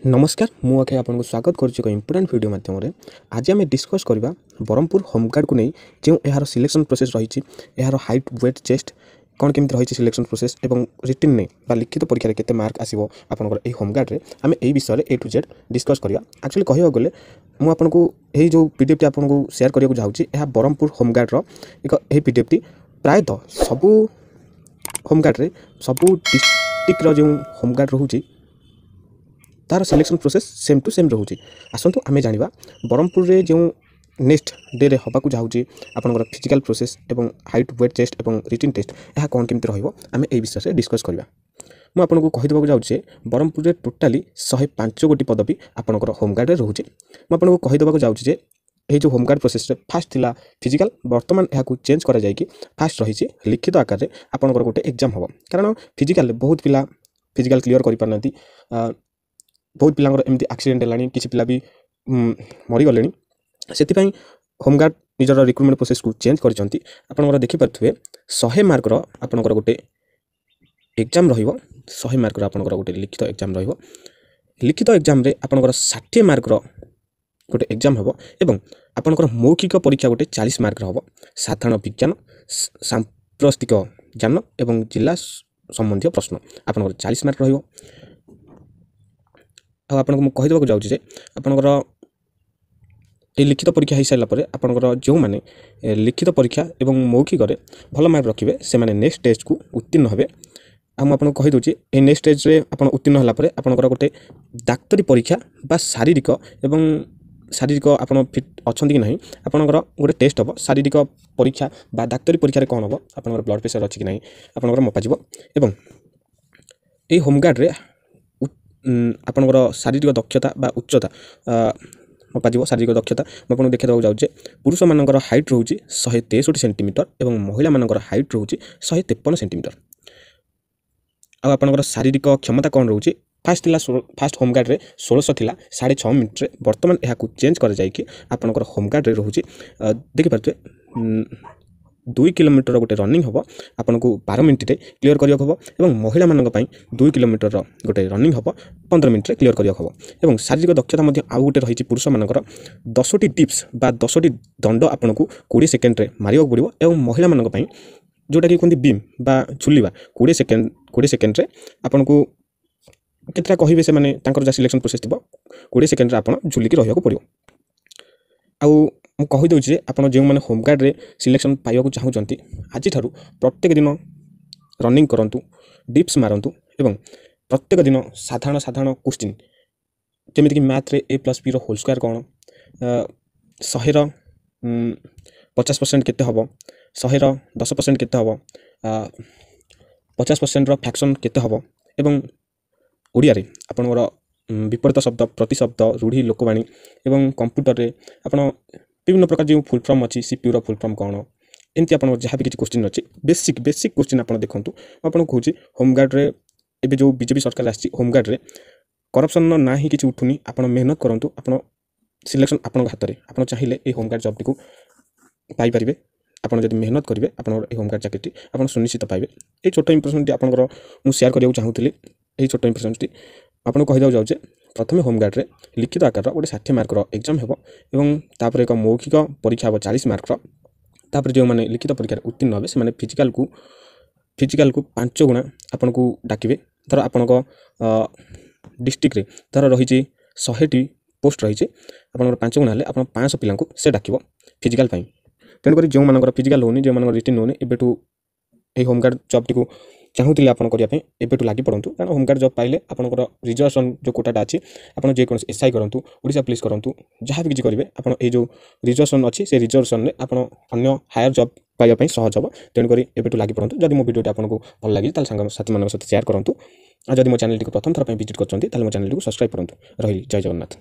ନମସ୍କାର, ମୁଁ ଅକ୍ଷୟ ଆପଣଙ୍କୁ ସ୍ୱାଗତ କରୁଛି ଏକ ଇମ୍ପୋର୍ଟାଣ୍ଟ ଭିଡ଼ିଓ ମାଧ୍ୟମରେ। ଆଜି ଆମେ ଡିସ୍କସ୍ କରିବା ବ୍ରହ୍ମପୁର ହୋମଗାର୍ଡ଼କୁ ନେଇ ଯେଉଁ ଏହାର ସିଲେକ୍ସନ୍ ପ୍ରୋସେସ୍ ରହିଛି, ଏହାର ହାଇଟ୍, ୱେଟ୍, ଚେଷ୍ଟ କ'ଣ କେମିତି ରହିଛି ସିଲେକ୍ସନ୍ ପ୍ରୋସେସ୍ ଏବଂ ରିଟିନ୍ରେ ବା ଲିଖିତ ପରୀକ୍ଷାରେ କେତେ ମାର୍କ ଆସିବ ଆପଣଙ୍କର ଏହି ହୋମଗାର୍ଡ଼ରେ, ଆମେ ଏହି ବିଷୟରେ ଏ ଟୁ ଜେଡ଼୍ ଡିସ୍କସ୍ କରିବା। ଆକ୍ଚୁଆଲି କହିବାକୁ ଗଲେ ମୁଁ ଆପଣଙ୍କୁ ଏହି ଯେଉଁ ପିଡିଏଫ୍ଟି ଆପଣଙ୍କୁ ସେୟାର କରିବାକୁ ଯାଉଛି, ଏହା ବ୍ରହ୍ମପୁର ହୋମଗାର୍ଡ଼ର ଏକ ଏହି ପିଡିଏଫ୍ଟି ପ୍ରାୟତଃ ସବୁ ହୋମଗାର୍ଡ଼ରେ, ସବୁ ଡିଷ୍ଟ୍ରିକ୍ଟର ଯେଉଁ ହୋମଗାର୍ଡ଼ ରହୁଛି, ତାର selection process same to same ରହୁଛି। ଆସନ୍ତୁ ଆମେ ଜାଣିବା ବ୍ରହ୍ମପୁରରେ ଯେଉଁ ନେକ୍ସଟ ଡେରେ ହେବାକୁ ଯାଉଛି ଆପଣଙ୍କର ଫିଜିକାଲ୍ ପ୍ରୋସେସ୍ ଏବଂ ହାଇଟ୍, ୱେଟ୍, ଚେଷ୍ଟ ଏବଂ ରିଟିନ୍ ଟେଷ୍ଟ, ଏହା କ'ଣ କେମିତି ରହିବ, ଆମେ ଏହି ବିଷୟରେ ଡିସ୍କସ୍ କରିବା। ମୁଁ ଆପଣଙ୍କୁ କହିଦେବାକୁ ଯାଉଛି ଯେ ବ୍ରହ୍ମପୁରରେ ଟୋଟାଲି 105 ଗୋଟି ପଦବୀ ଆପଣଙ୍କର ହୋମଗାର୍ଡ଼ରେ ରହୁଛି। ମୁଁ ଆପଣଙ୍କୁ କହିଦେବାକୁ ଯାଉଛି ଯେ ଏହି ଯେଉଁ ହୋମଗାର୍ଡ଼ ପ୍ରୋସେସ୍ରେ ଫାଷ୍ଟ ଥିଲା ଫିଜିକାଲ୍, ବର୍ତ୍ତମାନ ଏହାକୁ ଚେଞ୍ଜ କରାଯାଇକି ଫାଷ୍ଟ ରହିଛି ଲିଖିତ ଆକାରରେ ଆପଣଙ୍କର ଗୋଟେ ଏକ୍ଜାମ୍ ହେବ। କାରଣ ଫିଜିକାଲରେ ବହୁତ ପିଲା ଫିଜିକାଲ୍ କ୍ଲିୟର୍ କରିପାରୁନାହାନ୍ତି। ବହୁତ ପିଲାଙ୍କର ଏମିତି ଆକ୍ସିଡେଣ୍ଟ ହେଲାଣି, କିଛି ପିଲା ବି ମରିଗଲେଣି। ସେଥିପାଇଁ ହୋମଗାର୍ଡ଼ ନିଜର ରିକ୍ରୁଟମେଣ୍ଟ ପ୍ରୋସେସ୍କୁ ଚେଞ୍ଜ କରିଛନ୍ତି। ଆପଣଙ୍କର ଦେଖିପାରୁଥିବେ, 100 ମାର୍କର ଆପଣଙ୍କର ଗୋଟେ ଏକ୍ଜାମ୍ ରହିବ। 100 ମାର୍କର ଆପଣଙ୍କର ଗୋଟେ ଲିଖିତ ଏକ୍ଜାମ୍ ରହିବ। ଲିଖିତ ଏକ୍ଜାମ୍ରେ ଆପଣଙ୍କର 60 ମାର୍କର ଗୋଟେ ଏକ୍ଜାମ୍ ହେବ ଏବଂ ଆପଣଙ୍କର ମୌଖିକ ପରୀକ୍ଷା ଗୋଟେ 40 ମାର୍କର ହେବ। ସାଧାରଣ ବିଜ୍ଞାନ, ସାମ୍ପ୍ରତିକ ଜ୍ଞାନ ଏବଂ ଜିଲ୍ଲା ସମ୍ବନ୍ଧୀୟ ପ୍ରଶ୍ନ ଆପଣଙ୍କର 40 ମାର୍କ ରହିବ। ଆଉ ଆପଣଙ୍କୁ ମୁଁ କହିଦେବାକୁ ଯାଉଛି ଯେ ଆପଣଙ୍କର ଏହି ଲିଖିତ ପରୀକ୍ଷା ହୋଇସାରିଲା ପରେ ଆପଣଙ୍କର ଯେଉଁମାନେ ଲିଖିତ ପରୀକ୍ଷା ଏବଂ ମୌଖିକରେ ଭଲ ମାର୍କ ରଖିବେ, ସେମାନେ ନେକ୍ସଟ ଷ୍ଟେଜ୍କୁ ଉତ୍ତୀର୍ଣ୍ଣ ହେବେ। ଆଉ ମୁଁ ଆପଣଙ୍କୁ କହିଦେଉଛି, ଏହି ନେକ୍ସଟ ଷ୍ଟେଜ୍ରେ ଆପଣ ଉତ୍ତୀର୍ଣ୍ଣ ହେଲା ପରେ ଆପଣଙ୍କର ଗୋଟେ ଡାକ୍ତରୀ ପରୀକ୍ଷା ବା ଶାରୀରିକ ଏବଂ ଶାରୀରିକ ଆପଣ ଫିଟ୍ ଅଛନ୍ତି କି ନାହିଁ, ଆପଣଙ୍କର ଗୋଟେ ଟେଷ୍ଟ ହେବ। ଶାରୀରିକ ପରୀକ୍ଷା ବା ଡାକ୍ତରୀ ପରୀକ୍ଷାରେ କ'ଣ ହେବ? ଆପଣଙ୍କର ବ୍ଲଡ଼ ପ୍ରେସର ଅଛି କି ନାହିଁ ଆପଣଙ୍କର ମପାଯିବ ଏବଂ ଏହି ହୋମଗାର୍ଡ଼ରେ ଆପଣଙ୍କର ଶାରୀରିକ ଦକ୍ଷତା ବା ଉଚ୍ଚତା ମପାଯିବ। ଶାରୀରିକ ଦକ୍ଷତା ମୁଁ ଆପଣଙ୍କୁ ଦେଖାଇ ଦେବାକୁ ଯାଉଛି ଯେ ପୁରୁଷମାନଙ୍କର ହାଇଟ୍ ରହୁଛି 163 ସେଣ୍ଟିମିଟର ଏବଂ ମହିଳାମାନଙ୍କର ହାଇଟ୍ ରହୁଛି 153 ସେଣ୍ଟିମିଟର। ଆଉ ଆପଣଙ୍କର ଶାରୀରିକ କ୍ଷମତା କ'ଣ ରହୁଛି? ଫାଷ୍ଟ ଥିଲା, ଫାଷ୍ଟ ହୋମଗାର୍ଡ଼ରେ 1600 ଥିଲା 6.5 ମିନିଟ୍ରେ। ବର୍ତ୍ତମାନ ଏହାକୁ ଚେଞ୍ଜ କରାଯାଇକି ଆପଣଙ୍କର ହୋମଗାର୍ଡ଼ରେ ରହୁଛି, ଦେଖିପାରୁଥିବେ, 2 କିଲୋମିଟର ଗୋଟେ ରନିଂ ହେବ, ଆପଣଙ୍କୁ 12 ମିନିଟ୍ରେ କ୍ଲିୟର୍ କରିବାକୁ ହେବ ଏବଂ ମହିଳାମାନଙ୍କ ପାଇଁ 2 କିଲୋମିଟରର ଗୋଟେ ରନିଂ ହେବ, 15 ମିନିଟ୍ରେ କ୍ଲିୟର୍ କରିବାକୁ ହେବ। ଏବଂ ଶାରୀରିକ ଦକ୍ଷତା ମଧ୍ୟ ଆଉ ଗୋଟେ ରହିଛି, ପୁରୁଷମାନଙ୍କର 10ଟି ଟିପ୍ସ ବା 10ଟି ଦଣ୍ଡ ଆପଣଙ୍କୁ 20 ସେକେଣ୍ଡରେ ମାରିବାକୁ ପଡ଼ିବ ଏବଂ ମହିଳାମାନଙ୍କ ପାଇଁ ଯେଉଁଟାକି କୁହନ୍ତି ବିମ୍ ବା ଝୁଲିବା, 20 ସେକେଣ୍ଡ, 20 ସେକେଣ୍ଡରେ ଆପଣଙ୍କୁ କେତେଟା କହିବେ ସେମାନେ, ତାଙ୍କର ଯାହା ସିଲେକ୍ସନ୍ ପ୍ରୋସେସ୍ ଥିବ, 20 ସେକେଣ୍ଡରେ ଆପଣ ଝୁଲିକି ରହିବାକୁ ପଡ଼ିବ। ଆଉ ମୁଁ କହିଦେଉଛି ଯେ ଆପଣ ଯେଉଁମାନେ ହୋମଗାର୍ଡ଼ରେ ସିଲେକ୍ସନ୍ ପାଇବାକୁ ଚାହୁଁଛନ୍ତି, ଆଜିଠାରୁ ପ୍ରତ୍ୟେକ ଦିନ ରନିଂ କରନ୍ତୁ, ଡିପ୍ସ ମାରନ୍ତୁ ଏବଂ ପ୍ରତ୍ୟେକ ଦିନ ସାଧାରଣ ସାଧାରଣ କୋଶ୍ଚିନ୍, ଯେମିତିକି ମ୍ୟାଥରେ ଏ ପ୍ଲସ୍ ବିର ହୋଲ୍ ସ୍କୋୟାର କ'ଣ, 100ର 50% କେତେ ହେବ, 100ର 10% କେତେ ହେବ, 50%ର ଫ୍ରାକ୍ସନ୍ କେତେ ହେବ ଏବଂ ଓଡ଼ିଆରେ ଆପଣଙ୍କର ବିପରୀତ ଶବ୍ଦ, ପ୍ରତିଶବ୍ଦ, ରୂଢ଼ି, ଲୋକବାଣୀ ଏବଂ କମ୍ପ୍ୟୁଟରରେ ଆପଣ ବିଭିନ୍ନ ପ୍ରକାର ଯେଉଁ ଫୁଲ୍ ଫର୍ମ ଅଛି, ସିପିୟୁର ଫୁଲ୍ ଫର୍ମ କ'ଣ, ଏମିତି ଆପଣଙ୍କର ଯାହା ବି କିଛି କୋଶ୍ଚିନ୍ ଅଛି, ବେସିକ୍ ବେସିକ୍ କୋଶ୍ଚିନ୍ ଆପଣ ଦେଖନ୍ତୁ। ମୁଁ ଆପଣଙ୍କୁ କହୁଛି, ହୋମଗାର୍ଡ଼ରେ ଏବେ ଯେଉଁ ବିଜେପି ସରକାର ଆସିଛି, ହୋମଗାର୍ଡ଼ରେ କରପ୍ସନ୍ର ନାଁ ହିଁ କିଛି ଉଠୁନି। ଆପଣ ମେହନତ କରନ୍ତୁ, ଆପଣ ସିଲେକ୍ସନ୍ ଆପଣଙ୍କ ହାତରେ। ଆପଣ ଚାହିଁଲେ ଏଇ ହୋମଗାର୍ଡ଼ ଜବ୍ଟିକୁ ପାଇପାରିବେ। ଆପଣ ଯଦି ମେହନତ କରିବେ, ଆପଣଙ୍କର ଏଇ ହୋମଗାର୍ଡ଼ ଚାକିରିଟି ଆପଣ ସୁନିଶ୍ଚିତ ପାଇବେ। ଏଇ ଛୋଟ ଇନଫର୍ମେସନ୍ଟି ଆପଣଙ୍କର ମୁଁ ସେୟାର କରିବାକୁ ଚାହୁଁଥିଲି। ଏହି ଛୋଟ ଇନଫର୍ମେସନ୍ଟି ଆପଣଙ୍କୁ କହିଦେବାକୁ ଯାଉଛି, ପ୍ରଥମେ ହୋମଗାର୍ଡ଼ରେ ଲିଖିତ ଆକାରର ଗୋଟେ 60 ମାର୍କର ଏକ୍ଜାମ୍ ହେବ ଏବଂ ତାପରେ ଏକ ମୌଖିକ ପରୀକ୍ଷା ହେବ 40 ମାର୍କର। ତାପରେ ଯେଉଁମାନେ ଲିଖିତ ପରୀକ୍ଷାରେ ଉତ୍ତୀର୍ଣ୍ଣ ହେବେ, ସେମାନେ ଫିଜିକାଲକୁ 5 ଗୁଣା ଆପଣଙ୍କୁ ଡାକିବେ। ଧର ଆପଣଙ୍କ ଡିଷ୍ଟ୍ରିକ୍ଟରେ ଧର ରହିଛି 100ଟି ପୋଷ୍ଟ ରହିଛି, ଆପଣଙ୍କର 5 ଗୁଣା ହେଲେ ଆପଣ 500 ପିଲାଙ୍କୁ ସେ ଡାକିବ ଫିଜିକାଲ ପାଇଁ। ତେଣୁକରି ଯେଉଁମାନଙ୍କର ଫିଜିକାଲ ହେଉନି, ଯେଉଁମାନଙ୍କର ରିଟିନ୍ ହେଉନି, ଏବେଠୁ ଏହି ହୋମଗାର୍ଡ଼ ଜବ୍ଟିକୁ ଚାହୁଁଥିଲେ ଆପଣ କରିବା ପାଇଁ, ଏବେଠୁ ଲାଗି ପଡ଼ନ୍ତୁ। କାରଣ ହୋମଗାର୍ଡ଼ ଜବ୍ ପାଇଲେ ଆପଣଙ୍କର ରିଜର୍ଭେସନ୍ ଯେଉଁ କୋଟାଟା ଅଛି, ଆପଣ ଯେକୌଣସି ଏସ୍ଆଇ କରନ୍ତୁ, ଓଡ଼ିଶା ପୋଲିସ କରନ୍ତୁ, ଯାହା ବି କିଛି କରିବେ, ଆପଣ ଏଇ ଯେଉଁ ରିଜର୍ଭେସନ୍ ଅଛି, ସେ ରିଜର୍ଭେସନ୍ରେ ଆପଣ ଅନ୍ୟ ହାୟର ଜବ୍ ପାଇବା ପାଇଁ ସହଜ ହେବ। ତେଣୁକରି ଏବେଠୁ ଲାଗି ପଡ଼ନ୍ତୁ। ଯଦି ମୋ ଭିଡ଼ିଓଟି ଆପଣଙ୍କୁ ଭଲ ଲାଗିଛି, ତାହେଲେ ସାଙ୍ଗସାଥିମାନଙ୍କ ସହିତ ସେୟାର କରନ୍ତୁ। ଆଉ ଯଦି ମୋ ଚ୍ୟାନେଲଟିକୁ ପ୍ରଥମ ଥର ପାଇଁ ଭିଜିଟ୍ କରୁଛନ୍ତି, ତାହେଲେ ମୋ ଚ୍ୟାନେଲଟିକୁ ସବସ୍କ୍ରାଇବ୍ କରନ୍ତୁ। ରହିଲି, ଜୟ ଜଗନ୍ନାଥ।